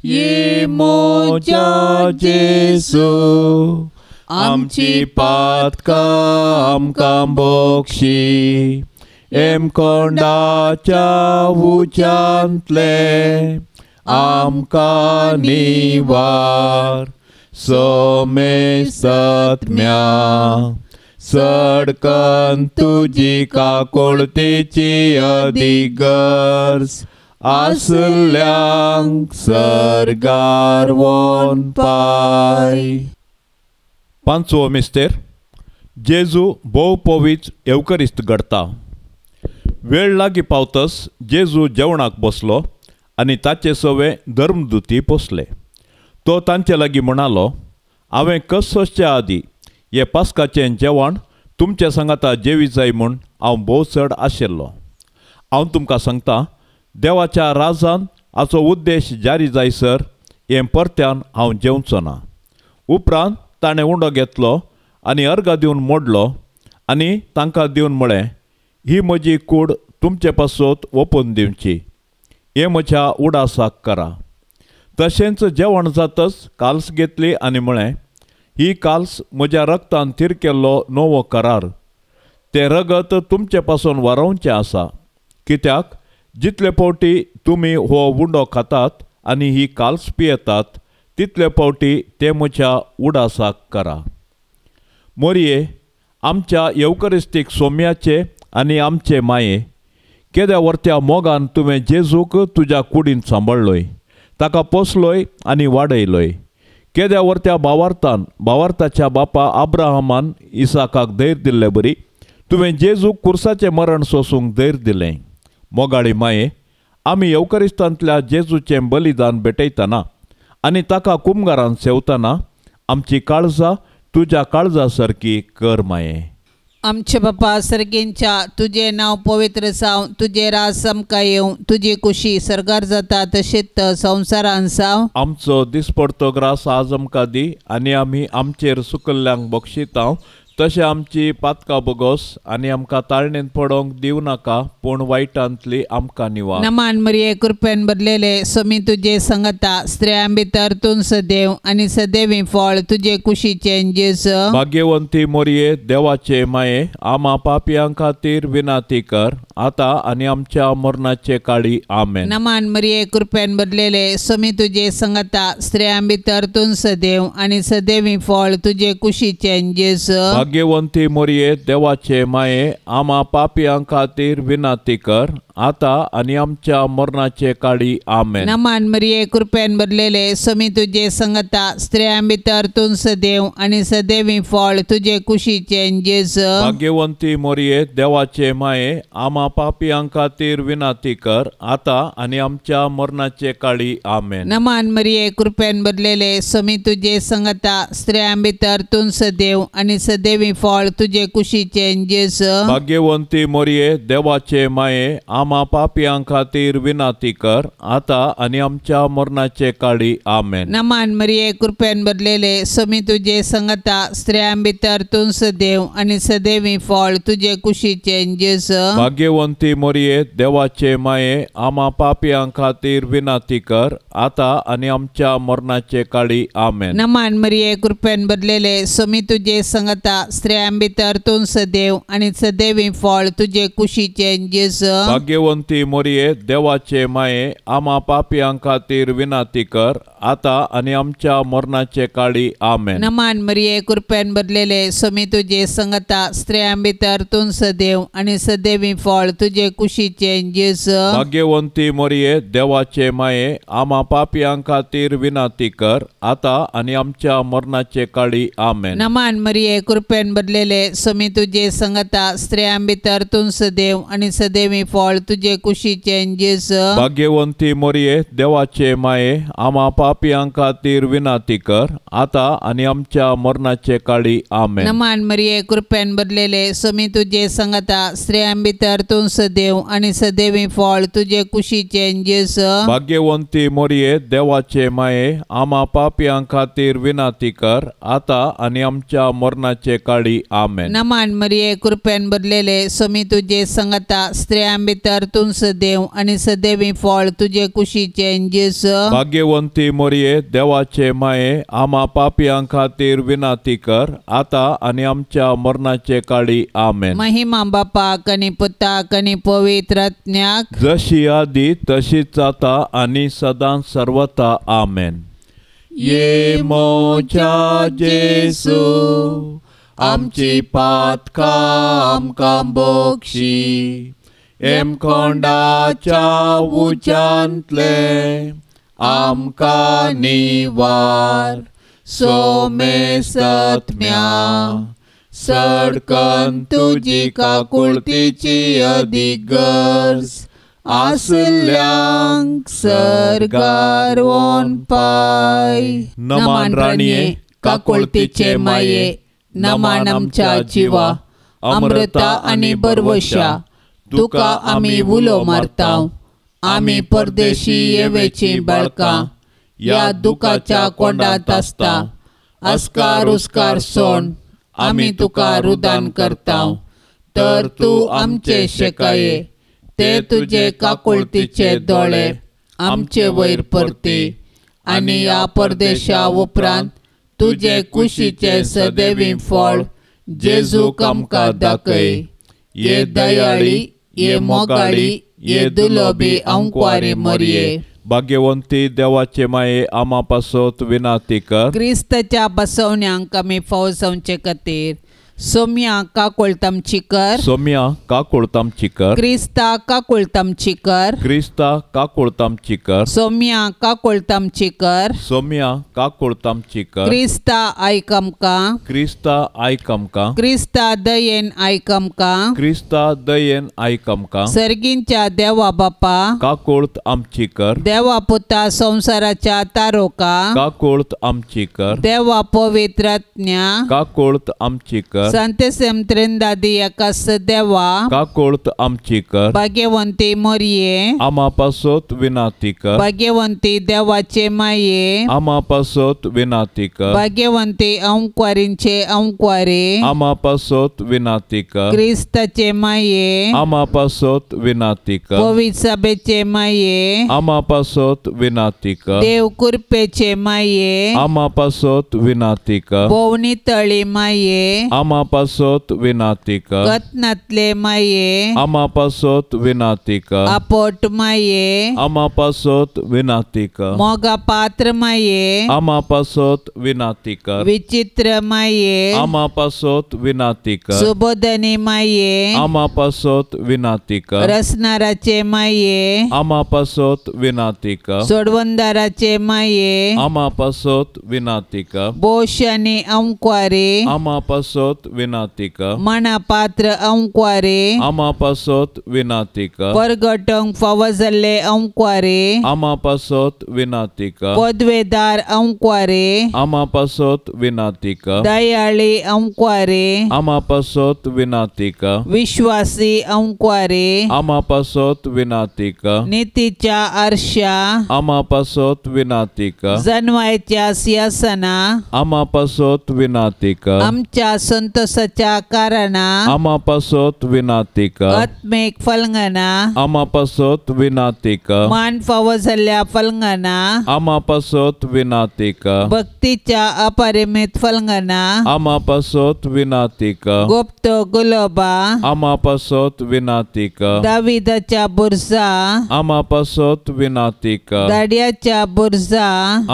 ये मोजा जेजू आमची पातकां आमकां बक्षी एमकोंडाच्या उच्यांतले आमकां निवार सोमेसत्म्या सडकन तुजी काकोळतेची अधिगर्ज आसल्यांक सर्गार वोन पाय. पांचवो मिस्तेर जेजू भोव पवित्र येवकरिस्त घडता. वेळ लागीं पावतस जेजू जेवणाक बसलो आनी ताचे सवे धर्मदुती पोसले. तो तांचे लागीं म्हणालो, हांवें कसोसच्या आदी हे पास्काचें जेवण तुमच्या सांगाता जेवी जाय म्हूण हांव भोव चड आशिल्लो. हांव तुमकां सांगता, देवाच्या राजान हाचो उद्देश जारी जायसर हें परत्यान हांव जेवचो ना. उपरांत ताणें उंडो घेतलो आनी अर्घा दिवन मोडलो आनी तांकां दिवन म्हळें, ही म्हजी कूड तुमचे पासत ओपून दिवची, हें म्हज्या उडासाक करा. तशेंच जेवण जातच काल्स घेतली आनी म्हळें, ही काल्स म्हज्या रक्तान थीर केल्लो नवो करार, तें रगत तुमचे पासून वारोवचें आसा. कित्याक जितले फावटी तुमी हो उंडो खातात आनी ही काल्स पियेतात तितले फावटी ते म्हज्या उडासाक करा. मोरये आमच्या येवकरिस्तीक सोम्याचे आनी आमचे माये, केद्या वर्त्या मोगान तुवें जेजूक तुज्या कुडीन सांबाळ्ळोय, ताका पोसलोय आनी वाडयलोय. केद्या वर्त्या भावार्थान भावार्थाच्या बापा आब्राहमान इसाकाक धैर्य दिल्ले बरी तुवें जेजूक कुर्साचें मरण सोसूंक धैर्य दिलें. मोगाळी माये, आमी येवकरिस्तांतल्या जेजूचें बलिदान भेटयतना आनी ताका कुमगारान सेवतना आमची काळजां तुज्या काळजा सारकी कर माये.
आमचे बापा सर्गींच्या, तुजें नांव पवित्र जावं, तुजें राज आमकां येवं, तुजी कुशी सर्गार जाता तशीच संवसारान जावं.
आमचो दिसपडतो ग्रास आज आमकां दी आनी आमी आमचेर सुकल्ल्यांक बक्षितांव तशें आमची पातकां बोगोस आनी आमकां ताळणेंत पडोवंक दिवं नाका पूण वायटांतली आमकां निवार.
नमान मरिये कृपेन भरलेले स्वामी तुजे संगता स्त्रियां भितर तूं सदैव आनी सदैवी फळ तुजे कुशीचें जेजू.
भाग्यवंती मोरये देवाचे माये आमा पापयां खातीर विनाती कर आतां आनी आमच्या मरणाचे काळी. आमेन.
नमान मरिये कृपेन भरलेले स्वामी तुजे संगता स्त्रियां भितर तूं सदैव आनी सदैवी फळ तुजे कुशीचें जेजू.
भाग्यवंती मोरये देवाचे माये आमा पापयां खातीर विनाती कर आतां आनी आमच्या मरणाचे काळी. आमेन.
नमान मरिये कृपेन भरलेले स्वामी तुजे संगता स्त्रियां भितर तूं सदैव आनी सदैवी फळ तुजे कुशीचें जेजू.
भाग्यवंती मोरये देवाचे माये आमा पापयां खातीर विनाती कर आतां आनी आमच्या मरणाचे काळी. आमेन.
नमान मरिये कृपेन भरलेले स्वामी तुजे संगता स्त्रियां भितर तूं सदैव आनी सदैवी फळ तुजे कुशीचें जेजू.
भाग्यवंती मोरये देवाचे माये आमा पापयां खातीर विनाती कर आतां आनी आमच्या मरणाचे काळी. आमेन.
नमान मरिये कृपेन भरलेले स्वामी तुजे संगता स्त्रियां भितर तूं सदैव आनी सदैवी फळ तुजे कुशीचें जेजू.
भाग्यवंती मोरये देवाचे माये आमा पापयां खातीर विनाती कर आतां आनी आमच्या मरणाचे काळी. आमेन.
नमान मरिये कृपेन भरलेले स्वामी तुजे संगता स्त्रियां भितर तूं सदैव आनी सदैवी फळ तुजे कुशीचें जेजू.
भाग्यवंती मोरये देवाचे माये आमा पापयां खातीर विनाती कर आतां आनी आमच्या मरणाचे काळी. आमेन.
नमान मरिये कृपेन भरलेले स्वामी तुजे संगता स्त्रियां भितर तूं सदैव आनी सदैवी फळ तुजे कुशीचें जेजू.
भाग्यवंती मोरये देवाचे माये आमा पापयां खातीर विनाती कर आतां आनी आमच्या मरणाचे काळी. आमेन.
नमान मरिये कृपेन भरलेले स्वामी तुजे संगता स्त्रियां भितर तूं सदैव आनी सदैवी फळ तुजे कुशीचें जेजू.
भाग्यवंती मोरये देवाचे माये आमा पापयां खातीर विनाती कर आतां आनी आमच्या मरणाचे काळी. आमेन.
नमान मरिये कृपेन भरलेले स्वामी तुजे संगता स्त्रियां भितर तूं सदैव आनी सदैवी फळ तुजे कुशीचें जेजू.
भाग्यवंती मोरये देवाचे माये आमा पापयां खातीर विनाती कर आतां आनी आमच्या मरणाचे काळी. आमेन.
नमान मरिये कृपेन भरलेले स्वामी तुजे संगता स्त्रियां भितर तूं सदैव आनी सदैवी फळ तुजे कुशीचें जेजू.
भाग्यवंती मोरये देवाचे माये आमा पापयां खातीर विनाती कर आतां आनी आमच्या मरणाचे काळी. आमेन.
महिमा बापाक आनी पुताक आनी पवित्र आत्म्याक,
जशी आदी तशीच आतां आनी सदां सर्वता. आमेन. ये मोच्या जेसू आमची पातकां आमकां बोक्षी एमकोंडाच्या उच्यांतले आमकां निवार सोमेसत्म्या सडकन तुजी काकुळतीची अदीक गरज आसल्यांक सर्गार वोन पाय. नमान राणये काकुळतीचे माये
नमान आमच्या जिवा अमृता आनी बरवशा तुका आमी उलो मारता. आमी परदेशी येवेची बाळकां ह्या दुखाच्या कोंडांत आसता. अस्कार उस्कार सोण आमी तुका रुदान करता. तर तूं आमचे शेकाये ते तुजे काकुळतीचे दोळे आमचे वयर परती आनी ह्या परदेशा उपरांत तुजे कुशीचे सदैवी फळ जेजूक आमकां दाखय. ये दयाळी ये मोगाळी ये दुलोबी अंकवारी मरये.
भाग्यवंती देवाचे माये आमा पासत विनाती कर.
क्रिस्ताच्या बसवण्यांक आमी फौजवचे खातीर सोम्या काकुळतामची कर.
सोम्या काकुळतामची कर.
क्रिस्ता काकुळतामची कर.
क्रिस्ता काकुळतामची कर.
सोम्या काकुळतामची कर.
सोम्या काकुळतामची कर.
क्रिस्ता आयक आमकां.
क्रिस्ता आयक आमकां.
क्रिस्ता दयेन आयक आमकां.
क्रिस्ता दयेन आयक आमकां.
सर्गींच्या देवा बापा
काकुळत आमची कर.
देवा पुता संवसाराच्या तारोका
काकुळत आमची कर.
देवा पवित्र आत्म्या
काकुळत आमची कर. कर।
संतेसम त्रिंदादी एकास देवा
काकुळत आमची कर।
भाग्यवंती मोरये
आमा पासत विनाती कर।
भाग्यवंती देवाचे माये
आमा पासत विनाती कर।
भाग्यवंती अंकवारींचे अंकवारे
आमा पासत विनाती कर।
क्रिस्ताचे माये
आमा पासत विनाती कर।
पवित्र सभेचे माये
आमा पासत विनाती कर।
देव कृपेचे माये
आमा पासत विनाती कर।
भोवनी तळी माये
आमा पासत विनाती कर।
कत्नातले माये
आमा पासत विनाती कर।
आपोट माये
आमा पासत विनाती कर।
मोगा पात्र माये
आमा पासत विनाती कर।
विचित्र माये
आमा पासत विनाती कर।
सुबोधनी माये
आमा पासत विनाती कर।
रसनाराचे माये
आमा पासत विनाती कर।
सोडवंदाराचे माये
आमा पासत विनाती कर।
बोशानी अंकवारे
आमा पासत विनाती कर।
मना पात्र अंकवारे
आमा पासत विनाती कर।
परगटंक फावो जाल्ले अंकवारे
आमा पासत विनाती कर।
पदवेदार अंकवारे
आमा पासत विनाती कर।
दयाळी अंकवारे
आमा पासत विनाती कर।
विश्वासी अंकवारे
आमा पासत विनाती कर।
नीतीच्या आरशा
आमा पासत विनाती कर।
जनवायच्या सिंहासना
आमा पासत विनाती कर।
आमच्या संतोषाच्या कारणा
आमा पासत विनाती कर।
आत्मिक फलंगना
आमा पासत विनाती कर।
मान फावो जाल्ल्या फलंगना
आमा पासत विनाती कर।
भक्तीच्या अपरिमित फलंगना
आमा पासत विनाती कर।
गुप्त गुलोबा
आमा पासत विनाती कर।
दाविदाच्या बुरजा
आमा पासत विनाती कर।
दाड्याच्या बुरजा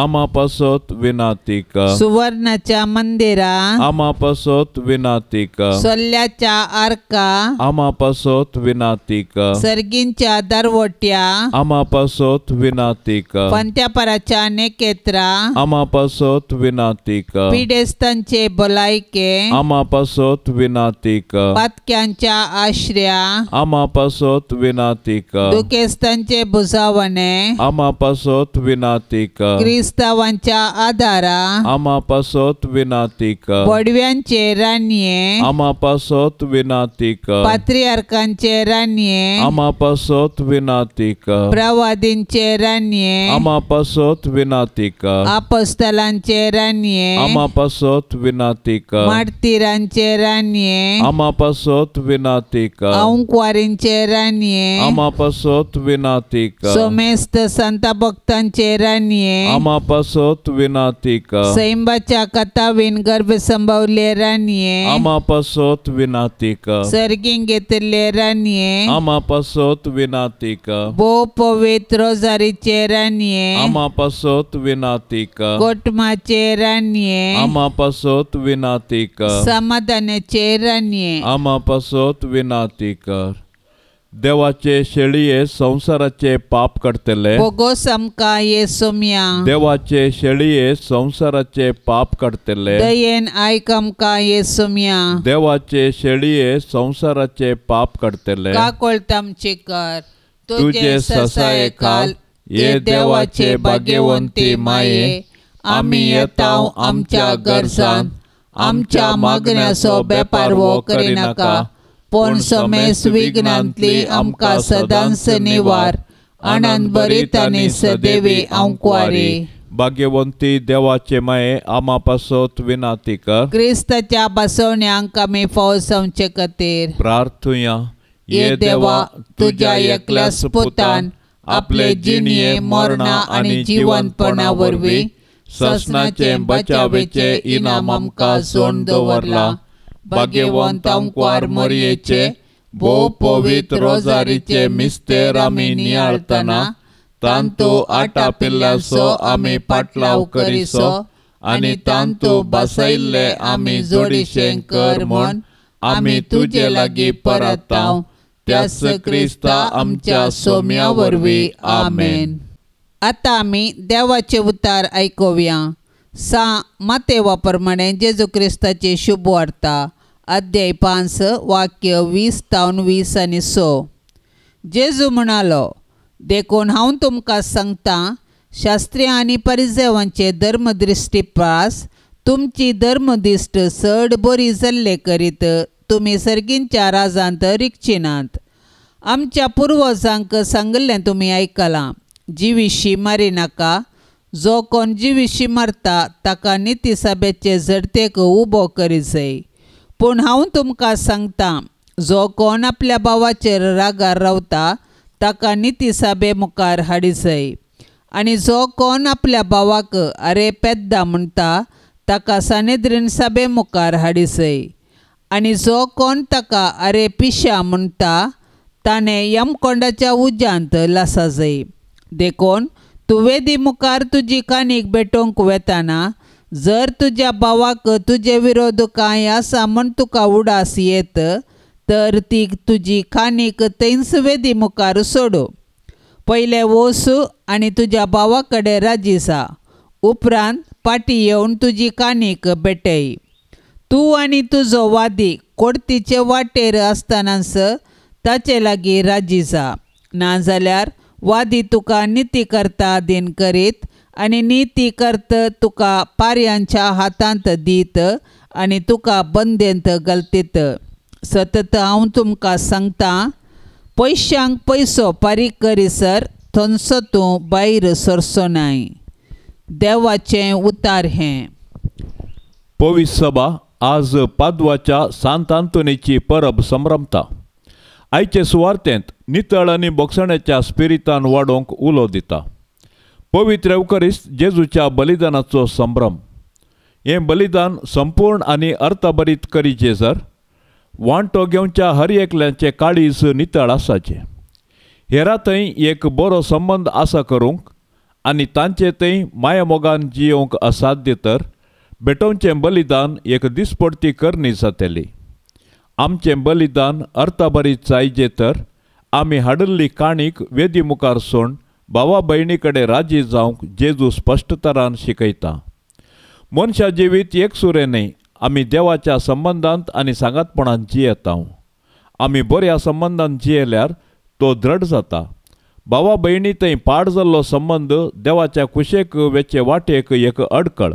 आमा पासत विनाती कर।
सुवर्णाच्या मंदिरा
आमा पासत विनाती कर।
सोल्ल्याच्या आर्का
आमा पासत विनाती कर।
सर्गींच्या दरवट्या
आमा पासत विनाती कर।
पंत्यापराच्या नेकेत्रा
आमा पासत विनाती कर।
पिडेस्तांचे भलायके
आमा पासत विनाती कर।
पातक्यांच्या आश्र्या
आमा पासत विनाती कर।
दुखेस्तांचे भुजावणे
आमा पासत विनाती कर।
क्रिस्तावांच्या आधारा
आमा पासत विनाती कर।
बडव्यांचे राणये
आमा पासत विनाती कर।
पात्रियार्कांचे राणये
आमा पासत विनाती कर।
प्रवादींचे राणये
आमा पासत विनाती कर।
आपोस्तलांचे राणये
आमा पासत विनाती कर।
मार्तीरांचे राणये
आमा पासत विनाती कर।
अंकवारींचे राणये
आमा पासत विनाती कर।
सोमेस्त संत भक्तांचे राणये
आमा पासत विनाती कर।
सैंबाच्या कथावीन गर्भ संभवले राणये
आमा पासत विनाती कर।
सर्गीं घेतिल्ले राणये
आमा पासत विनाती कर।
भोव पवित्र रोजारीचे राणये
आमा पासत विनाती कर।
कोटमाचे राणये
आमा पासत विनाती कर।
समाधानाचे राणये
आमा पासत विनाती कर। देवाचे शेळये संवसाराचे पाप काडटले
बोगोस आमकां येसोम्या।
देवाचे शेळये संवसाराचे पाप काडटले
दयेन आयक आमकां येसोम्या।
देवाचे शेळये संवसाराचे पाप काडटले
काकोळत आमची कर।
तुजे ससाये खाल ये देवाचे भाग्यवंती माये आमी येता आमच्या गरजान
आमच्या मागण्याचो बेपारवो करिनाका पूण समेस विघ्नांतली आमकां सदांच निवार आनंद भरीत आनी सदैवी आंकवारी।
भाग्यवंती देवाचे माये आमा पासत विनाती कर।
क्रिस्ताच्या बसवण्यांक आमी फावो जावचे खातीर
प्रार्थुया।
ये देवा तुज्या एकल्याच पुतान आपले जिणये मरणा आनी जिवंतपणा वरवीं
ससनाचे बचावेचे इनाम आमकां जोडून दवरला। भाग्यवंत आंकवार मोरयेचे भोव पवित्र रोजारीचे मिस्तेर आमी नियाळतना तांतू आटापिल्ल्याचो आमी पाटलाव करिसो आनी तांतू बसयल्ले आमी जोडीशें कर म्हूण आमी तुजे लागीं परताव त्याच क्रिस्ता आमच्या सोम्या वरवीं आमेन।
आतां आमी देवाचे उतार आयकुया। सा मातेवा प्रमाणे जेजू क्रिस्ताची शुभ वार्ता अध्याय 5 वाक्य 20 तावन 20 आनी 6। जेजू म्हणालो, देखून हांव तुमकां सांगता, शास्त्री आनी परिजेवांचे धर्मदृश्टी पास तुमची धर्मदिश्ट चड बरी जाल्ले करीत तुमी सर्गींच्या राजांत रिगचिनात. आमच्या पुर्वजांक सांगिल्लें तुमी आयकलां, जिविशी मारिनाका, जो कोण जिविशी मारता ताका निती सभेचे झडतेक उबो करी जाय. पूण हांव तुमकां सांगतां, जो कोण आपल्या भावाचेर रागार रावता ताका निती सभे मुखार हाडिजय, आनी जो कोण आपल्या भावाक अरे पेद्दा म्हणटा ताका सानेद्रीन सभे मुखार हाडिजय, आनी जो कोण ताका अरे पिश्या म्हणटा ताणें यमकोंडाच्या उज्यांत लासाजय. देखून तूं वेदी मुखार तुजी काणीक भेटोवंक वेताना जर तुज्या भावाक तुजे विरोध कांय आसा म्हूण तुका उडास येत तर ती तुजी काणीक थंयच वेदी मुखार सोडू. पयलें वच आनी तुज्या भावा कडेन राजी जा, उपरांत फाटीं येवन तुजी काणीक भेटय. तूं आनी तुजो वादी कोडतीचे वाटेर आसतनाच ताचे लागीं राजी जा, नाजाल्यार वादी तुका निती करता अधीन करीत आनी निती करत तुका पारयांच्या हातांत दीत आनी तुका बंदेंत घालतीत. सतत हांव तुमकां सांगतां, पयशांक पयसो फारीक करीसर थंयचो तूं भायर सरचो नाय. देवाचें उतार हें.
पवित्र सभा आज पादवाच्या सांत आंतोनीची परब संभ्रमता. आयचे सुवार्तेंत नितळ आनी बोगसण्याच्या स्पिरितान वाडोवंक उलो दिता. पवित्र एवकरिस्त जेजूच्या बलिदानाचो संभ्रम. हें बलिदान संपूर्ण आनी अर्थभरीत करीचें सर वांटो घेवच्या हर एकल्याचें काळीज नितळ आसाचें. हेरा थंय एक बरो संबंद आसा करूंक आनी तांचे थंय मायामोगान जियोवंक असाध्य तर भेटोवचें बलिदान एक दिसपडती करणी जातली. आमचें बलिदान अर्थभरीत जायजे तर आमी हाडिल्ली काणीक वेदी मुखार सोड भावा भयणी कडेन राजी जावंक जेजू स्पश्ट तरान शिकयता. मनशा जिवीत एकसुरें न्हय, आमी देवाच्या संबंदांत आनी सांगातपणान जियेता. आमी बऱ्या संबंदान जियेल्यार तो दृढ जाता. भावा भयणी थंय पाड जाल्लो संबंद देवाच्या कुशेक वेचे वाटेक एक अडकळ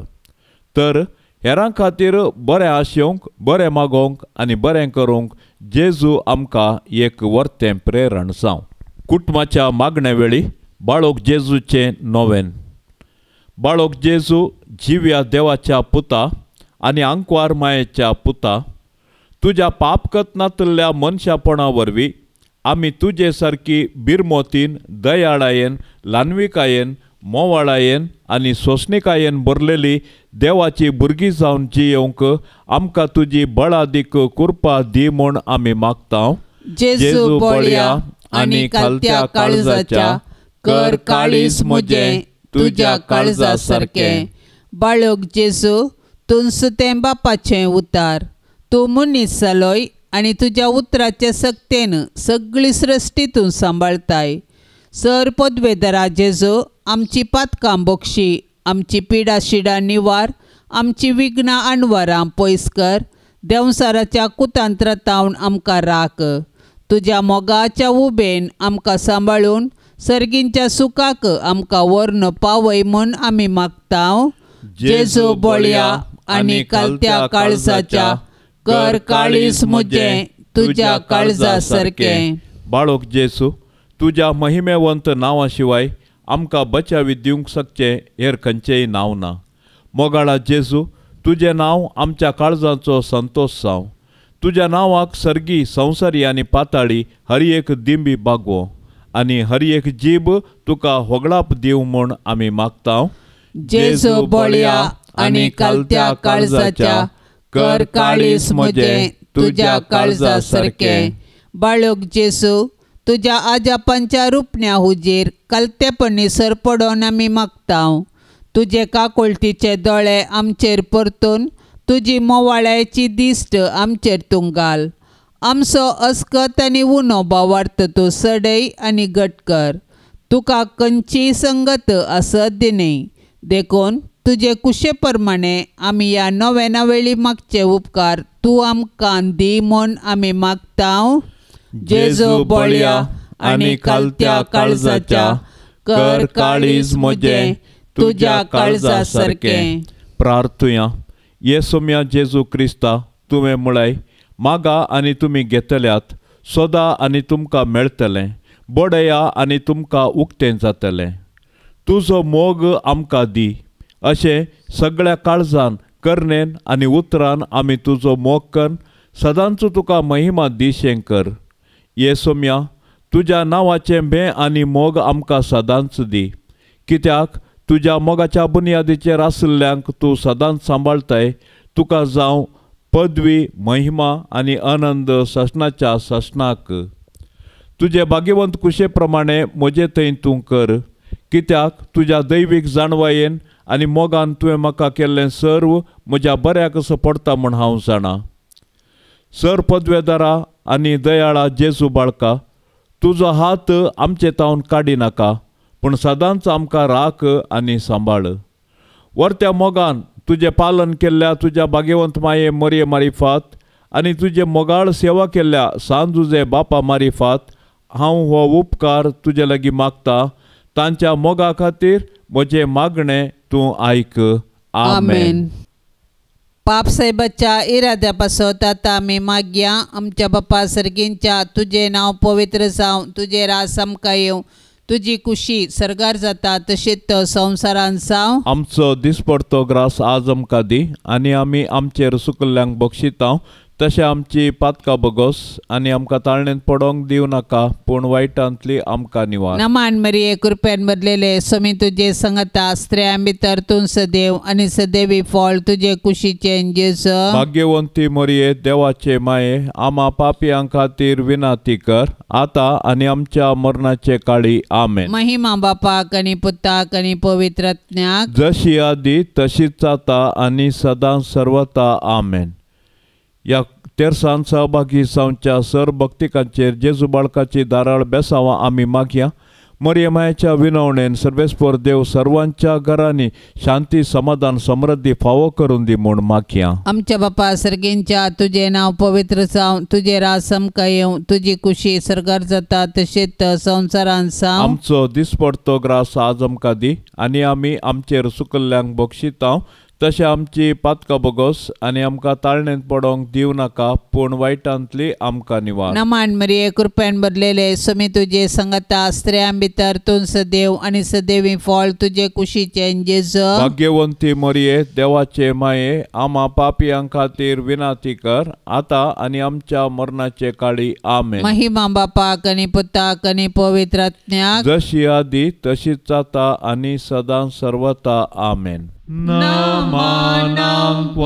तर हेरां खातीर बरें आशेवंक, बरें मागोवंक आनी बरें करूंक जेजू आमकां एक वर्तें प्रेरण जावं. कुटुंबाच्या मागणे वेळी बाळोक जेजूचें नोवेन. बाळोक जेजू जिव्या देवाच्या पुता आनी आंकवार मायेच्या पुता, तुज्या पापकत नातिल्ल्या मनशापणा वरवीं आमी तुजे सारकी बिरमोतीन, दयाळायेन, ल्हानविकायेन, मोवाळायेन आनी सोंसणिकायेन भरलेली देवाची भुरगीं जावन जियोवंक आमकां तुजी बळादीक कृपा दी म्हूण आमी मागता.
जेजू बळया आनी खालत्या काळजाच्या, कर काळीज म्हजें तुज्या काळजा सारकें. बाळक जेजू, तूंच तें बापाचें उतार, तूं मनीस जालोय आनी तुज्या उतराचे सक्तेन सगळी सृश्टी तूं सांबाळताय. सर पदवेदरा जेजू, आमची पातकां बोगशी, आमची पिडा शिडा निवार, आमची विघ्नां अणवरां पयस कर, देंवसाराच्या कुतांत्रातावन आमकां राख. तुज्या मोगाच्या उबेन आमकां सांबाळून सर्गींच्या सुखाक आमकां व्हरून पावय म्हूण आमी मागता. जेजू बळया आनी खालत्या काळजाच्या, कर काळीज म्हजें तुज्या काळजा सारकें.
बाळोक जेजू, तुज्या महिमेवंत नांवा शिवाय आमकां बचावी दिवंक शकचें हेर खंयचेंय नांव ना. मोगाळा जेजू, तुजें नांव आमच्या काळजाचो संतोश जावं. तुज्या नांवाक सर्गी, संवसारी आनी पाताळी हर एक दिंबी बागवो आनी हर एक जीब तुका होगळाप दिवं म्हूण आमी मागता.
जेजू बळया आनी खालत्या काळजाच्या, कर काळीज म्हजें तुज्या काळजा सारकें. बाळक जेजू, तुज्या आजापांच्या रुपण्या हुजीर कालतेपणी सरपडोन आमी मागता. तुजे काकुळटीचे दोळे आमचेर परतून तुजी मोवाळ्याची दिश्ट आमचेर तूं घाल. आमचो अस्कत आनी उणो भावार्थ तूं सडय आनी घट कर. तुका खंयचीय संगत आसत दिनय, देखून तुजे कुशे प्रमाणे आमी ह्या नोवेना वेळी मागचे उपकार तूं आमकां दी म्हूण आमी मागता. जेजू बळया आनी खालत्या काळजाच्या, कर काळीज म्हजें तुज्या काळजा सारकें.
प्रार्थुया. ये सोम्या जेजू क्रिस्ता, तुवें म्हळाय, मागा आनी तुमी घेतल्यात, सोदा आनी तुमकां मेळटलें, बडया आनी तुमकां उक्तें जातलें. तुजो मोग आमकां दी, अशें सगळ्या काळजान, करणेन आनी उतरान आमी तुजो मोग कर सदांच तुका महिमा दिशें कर. ये सोम्या, तुज्या नांवाचें भें आनी मोग आमकां सदांच दी, कित्याक तुज्या मोगाच्या बुन्यादीचेर आशिल्ल्यांक तूं सदांच सांबाळटाय. तुका जावं पदवी, महिमा आनी आनंद सासणाच्या सासणाक. तुजे भाग्यवंत कुशे प्रमाणे म्हजे थंय तूं कर, कित्याक तुज्या दैवीक जाणवायेन आनी मोगान तुवें म्हाका केल्लें सर्व म्हज्या बऱ्याक असो पडटा म्हूण हांव जाणा. सर पदवेदारा आनी दयाळा जेजू बाळका, तुजो हात आमचे तावन काडिनाका, पूण सदांच आमकां राख आनी सांबाळ. वर्त्या मोगान तुजें पालन केल्ल्या तुज्या भाग्यवंत माये मरये मारिफात आनी तुजे मोगाळ सेवा केल्ल्या सान जुजे बापा मारिफात हांव हो उपकार तुजे लागीं मागता. तांच्या मोगा खातीर म्हजें मागणें तूं आयक. आमेन.
पाप साहेबाच्या इराद्या पासत आतां आमी मागया. आमच्या बापा सर्गींच्या, तुजें नांव पवित्र जावं, तुजें राज आमकां येवं, तुजी कुशी सर्गार जाता तशीच संवसारान जावं.
आमचो दिसपडतो ग्रास आज आमकां दी, आनी आमी आमचेर सुकल्ल्यांक बक्षितांव तशें आमची पातकां बगोस, आनी आमकां ताळणेंत पडोंक दिवं नाका, पूण वायटांतली आमकां निवार.
नमान मरिये, कृपेन भरलेले, स्वामी तुजे संगता, स्त्रियां भितर तूं सदैव आनी सदैवी फळ तुजे कुशीचें जेजू.
भाग्यवंती मरिये, देवाचे माये, आमा पापयां खातीर विनाती कर, आतां आनी आमच्या मरणाचे काळी. आमेन.
महिमा बापाक आनी पुताक आनी पवित्र आत्म्याक,
जशी आदी तशीच आतां आनी सदां सर्वता. आमेन. ह्या तेरसान सहभागी जावच्या सर भक्तिकांचेर जेजू बाळकाची दाराळ बेसावां आमी मागया. मरिये मायेच्या विनवणेन सर्वेस्पर देव सर्वांच्या घरांनी शांती, समाधान, समृद्धी फावो करून दी म्हूण मागया.
आमच्या बापा सर्गींच्या, तुजें नांव पवित्र जावं, तुजें राज आमकां येवं, तुजी कुशी सर्गार जाता तशीच संवसारान जावं.
आमचो दिसपडतो ग्रास आज आमकां दी, आनी आमी आमचेर सुकल्ल्यांक बक्षितांव तशें आमची पातकां बगोस, आनी आमकां ताळणेंत पडोंक दिवं नाका, पूण वायटांतली आमकां निवार.
नमान मरिये, कृपेन भरलेले, स्वामी तुजे संगता, स्त्रियां भितर तूं सदैव आनी सदैवी फळ तुजे कुशीचें जेजू.
भाग्यवंती मरिये, देवाचे माये, आमा पापयां खातीर विनाती कर, आतां आनी आमच्या मरणाचे काळी. आमेन.
महिमा बापाक आनी पुताक आनी पवित्र आत्म्याक,
जशी आदी तशीच आतां आनी सदां सर्वता. आमेन. नमनांक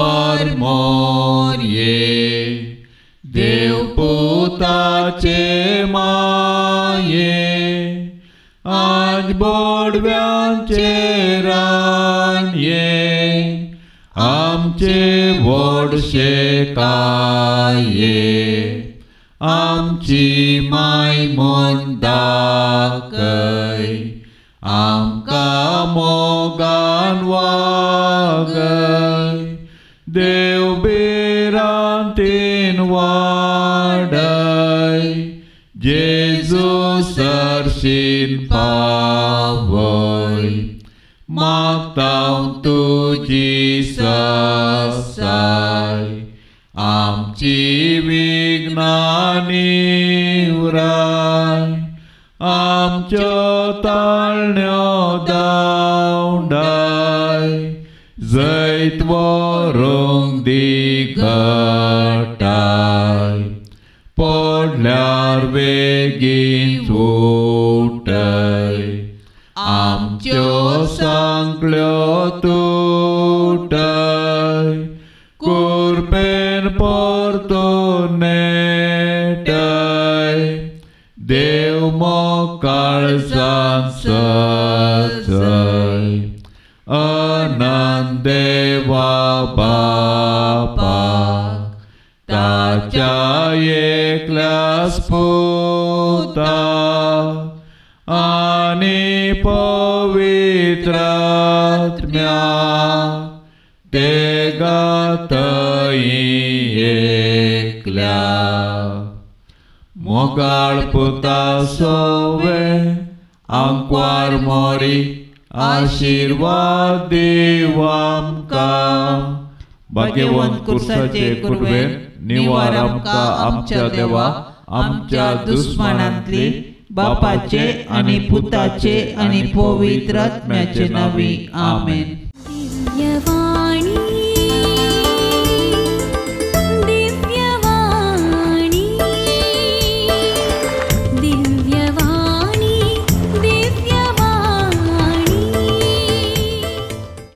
मोरये, देवपुताचे माये, आज बोडव्यांचे रानये, आमचे व्हडशे काये, आमची माय म्हूण दाखय, आमकां मोगान वागय, देव भिरांतीन वाडय, जेजू सरशीन पावय, मागता तुजी साय, आमची विघ्नां निवराय, आमच्यो ताळण्यो धांवडाय, जैत व्हरूंक दी घटाय, पडल्यार बेगीन उठय, आमच्यो सांकळ्यो तुटय, कुरपेन परतून नेटय, देव मोकाळजान सजय, अनंत देवा बापाक, ताच्या एकल्याच पुता, आनी पवित्र आत्म्याक, ते गातय एकल्या. मोगाळ पुता सोवे आंकवार मोरी, आशिर्वाद दीव आमकां, भाग्यवंत कुर्साचे कुरवेन निवार आमकां आमच्या देवा आमच्या दुस्मानांतली बापाचे आनी पुताचे आनी पवित्र आत्म्याचे नांवी आमेन.
दिव्यवाणी.